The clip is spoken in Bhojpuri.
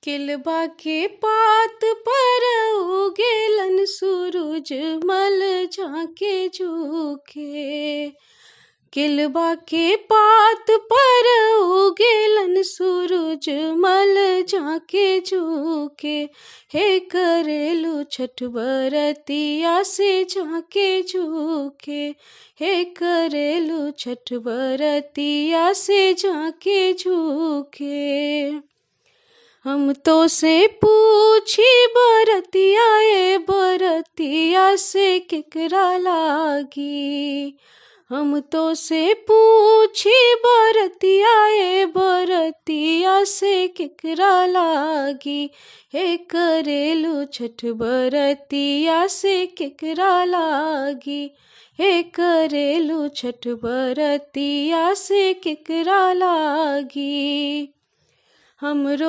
केलबा के पात पर उगेलन सूरज मल झाके झुके। केलबा के पात पर उगेलन सूरज मल झाके झुके। हे करेलू छठ बरतिया से झाके झुके। हे करेलू छठ बरतिया से झाके झुके। हम तो से पूछी बरतिया ए बरतिया से केकरा लागी। हम तो से पूछी बरतिया ए बरतिया से केकरा लागी। हे करेलू छठ बरतिया से केकरा लागी। हे करेलू छठ बरतिया से केकरा लागी। हमरो